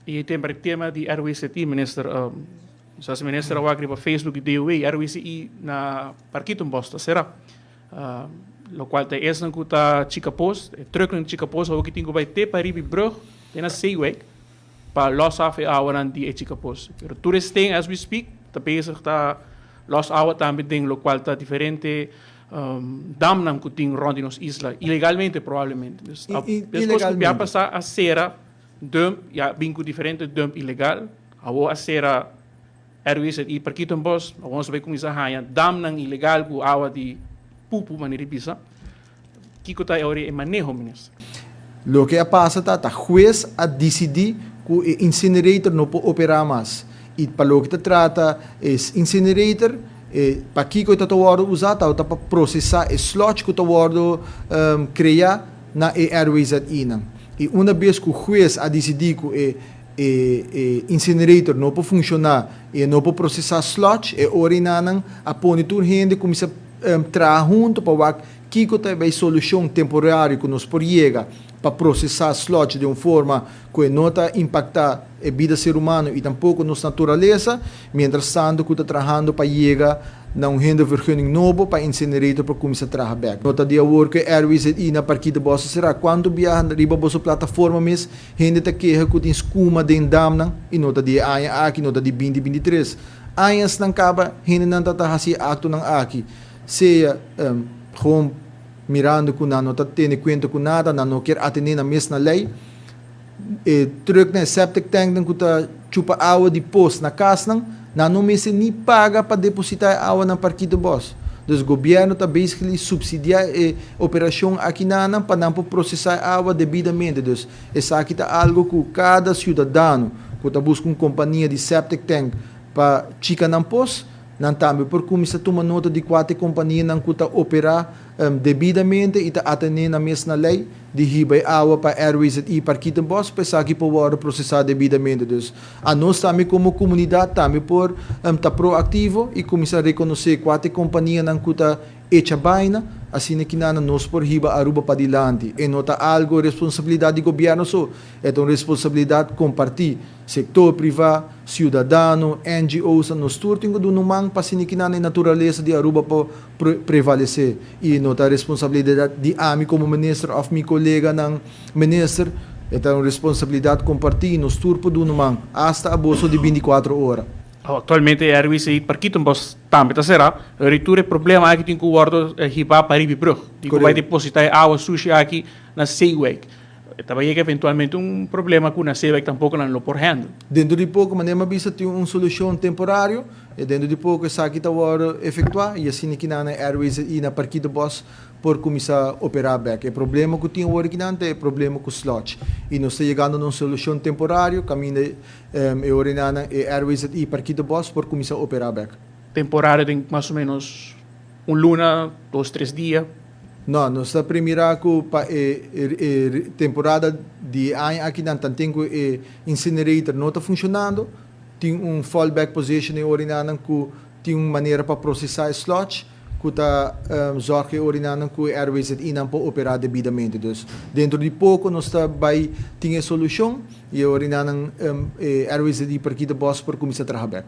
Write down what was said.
E tema di RWZI, minister, zoals minister a riba Facebook di DOW, RWZI na Parkietenbos ta sera. Locual ta esnan cu ta chica pos, truck na chica pos, awor tin cu bay te pa riba brug, te na Zeewijk, pa los af e awa di chica pos. Pero tur esey, as we speak, ta bezig ta los awa tambe den locual ta diferente damnan cu tin rond nos isla, ilegalmente probablemente. Dus, ilegalmente. A pasa a sera dump, ja, bin cu diferente dump ilegal. Awor a sera RWZI Parkietenbos, nos bay cuminsa haya damnan ilegal cu awa di pupu, manera bisa. Kico ta e maneho, minister? Loke a pasa ta hues a dicidi cu e incinerator no por opera mas. Y pa loke ta trata e incinerator, pa kico ta wordo usa, ta pa procesa e sludge cu ta wordo crea na e RWZI nan. Y un biaha cu hues a dicidi cu e incinerator no por funciona y no por procesa sludge, e ora nan a pone tur hende cuminsa traha hunto pa wak kico ta e solucion temporario cu nos por yega pa procesa sludge di un forma cu no ta impacta e bida ser humano y tampoco nos naturalesa, mientras tanto cu ta trahando pa yega na un hindervergunning nobo pa incinerator pa cuminsa traha back. No ta di awor cu RWZI na Parkietenbos sera. Cuanto biaha riba boso plataforma mes hende ta keha cu tin scuma den damnan, y no ta di aña aki, no ta di 2023. Añanan caba hende nan ta hasi actonan aki. Sea gewoon mirando cu nan no ta tene cuenta cu nada, nan no kier atene nan mes na ley. E truck na septic tank nan cu ta chupa awa di pos na cas nan, nan no mester ni paga pa deposita awa na Parkietenbos. Dus gobierno ta basically subsidia e operacion aki nan pa nan procesa awa debidamente. Dus esaki ta algo cu cada ciudadano cu ta busca un compania di septic tank pa chica nan pos, nan tambe por cuminsa tuma nota di cua compania nan cu ta opera debidamente y ta atene nan mes na ley di hiba awa pa RWZI Parkietenbos, pa esaki por procesa debidamente. Dus anos tambe como comunidad tambe por ta proactivo y cuminsa reconoce cua compania nan cu ta echa baina, asina cu nan nos por hiba Aruba pa dilanti. Y no ta algo responsabilidad di gobierno so, e un responsabilidad comparti. Sector priva, ciudadano, NGOs, nos tur tin cu duna man pa asina cu nan naturalesa di Aruba por prevalece. Y no ta responsabilidad di ami como minister of mi coleganan minister, e un responsabilidad comparti, nos tur por duna man, hasta abuso di 24 ora. Actualmente RWZI Parkietenbos tambe ta sera. E problema aki tin cu wordo hiba pa riba brug. Tin cu bay deposita awa sushi aki na Zeewijk. Tambe yega eventualmente un problema cu na Zeewijk tampoco nan lo por handle. Dentro di poco, manera mi a bisa, tin un solucion temporario y dentro di poco esaki ta wordo efectua y asina cu na RWZI na Parkietenbos por cuminsa opera back. E problema cu tin awor aki ta e problema cu sludge. Y nos ta yegando na un solucion temporario, caminda e ora nan e RWZI Parkietenbos por cuminsa opera back. Temporario tin mas o menos un luna, 2, 3 dia. No, nos ta premira cu pa e temporada di aña aki nan tanten cu e incinerator no ta funcionando, tin un fallback position e ora nan cu tin un manera pa procesa e sludge cu ta zorg e ora nan cu RWZI nan por opera debidamente. Dus dentro di poco nos ta bay tin e solucion y e ora nan RWZI Parkietenbos por cuminsa traha back.